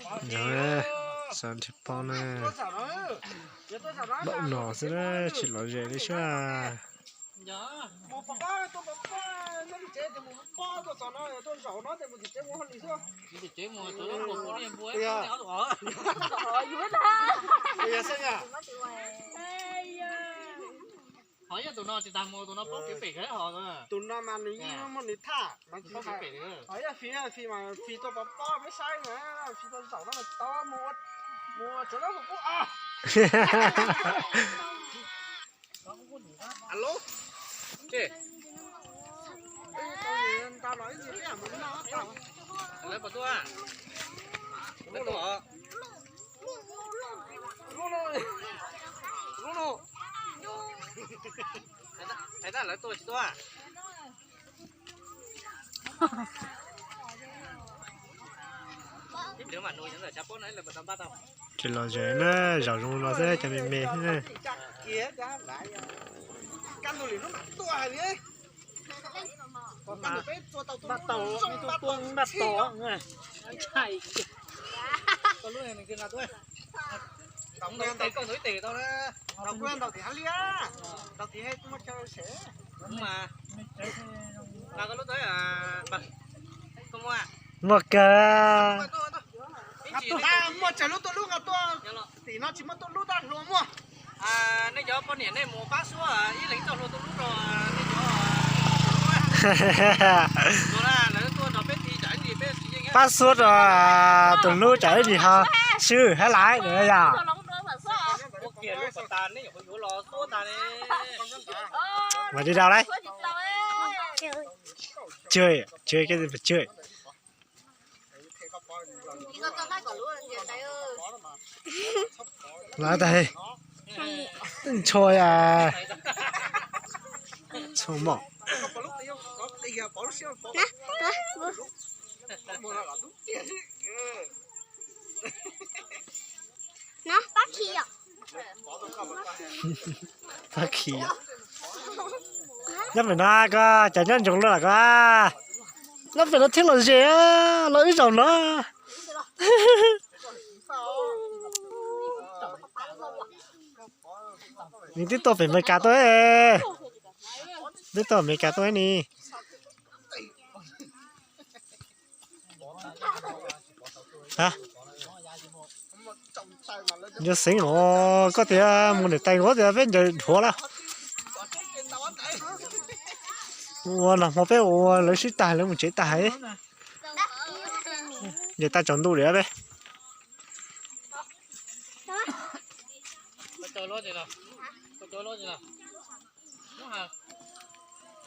Yog, xav nrhiav pob na. Npaum no xwb na, tsis lom zem li sab. Ho yog tus no tsis tas mus, tus no paub kev pem kawg hos. Tus no mas nws yeej muaj nws thaj, ho yog Fis, Fis mas Fis tua pov pob peb saib mas, Fis tua zaum no mas tau mus, mus tsuav lub hauv kub os. Alo. Lawv puas tuaj? Lawv tuaj os. Hais tag lawv tuaj tsis tuaj? Tsis lom zem na, zaum zoo no xwb cov me me xwb na. Muaj kawg. Muaj tsawg lub tuaj lub nqa tuaj, tim no tsis muaj tuaj lub tab hlua muaj. Nej cov poj niam nej mus pab suab ib leeg txoj hlua tuaj lub rau nej cov. Lawv tuaj nrog peb thi tsam ib ntsis peb tsis yeej. Pab suab rau tus hlub tsam ib ntsis ho swb hab laiv yom. Mas li dau lawm. Tswj, tswj, tswj. Lawv tas, ntshua, ntshua mom. Pab khi, nyob pem no koj cas nyob ntsoov luaj lawm koj. Nyob pem no thiaj lom zem, los wb zaum no. Nws twb tuaj pem Amelikas tuaj, twb tuaj Amelikas tuaj ni. Nco xeev los koj tias mus niam tais ua tias peb ncaws dhuav lawm. Ua nag hmo peb ua lawv sib tag lawv mus tsev tag. Ces tag tsaus ntuj li peb.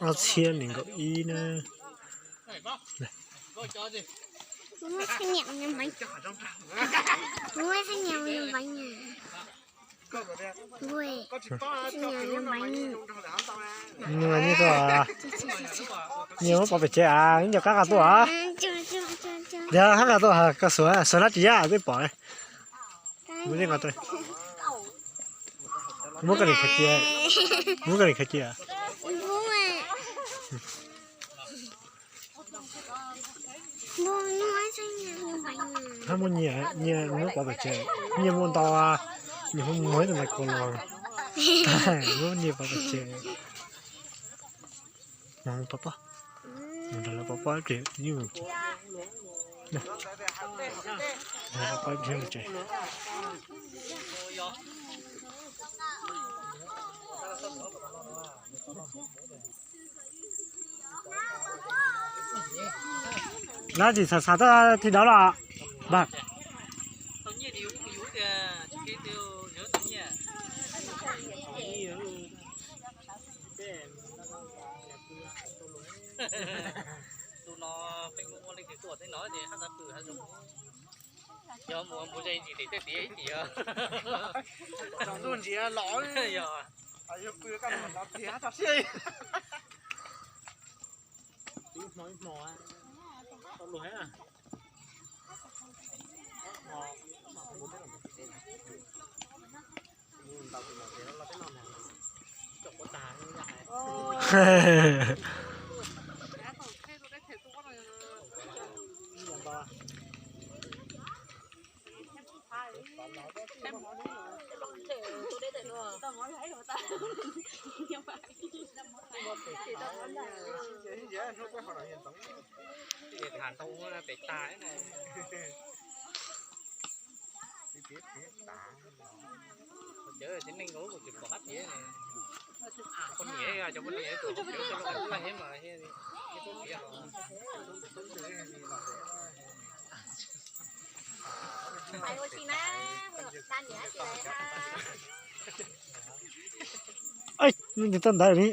Ob txhiab nees nkaum ib na. Nyias muab pov pem tsev, nyias muab pov pem tsev a, nyias qab nqa tuaj. Yog qab nqa tuaj, koj xuas, xuas dab tsi yam twb pom. Muab koj niam khaws cia, muab koj niam khaws cia. Hab muab nyias, nyias muab pov pem tsev, nyias muaj ntau, nyias muaj muag ib tug ntawd kuv los, muab nyias pov pem tsev. Mus pov pob, mus nrog lawv pov pob ib pliag wb mus tsev. Pov pob ib pliag mus tsev. Lawv tsis xav xav tuaj thi dawb los mas. Tus no pheej mus ua leej twg tuaj tej no ces hab xav pw hab zoo. Yog mus mus ze ntsis tim tej tiav ib tim. Tsaus ntuj ntsis los yog pw kaj mus los tiag tso siab. Ib hmo ib hmo tau luag thiab. Tham ntau pem tas. Cov tib neeg ua kuv tsis pom qab tias poj niam, cov poj niam tus hauv peb cov loj loj mas. Ej, nws tau ntawd li.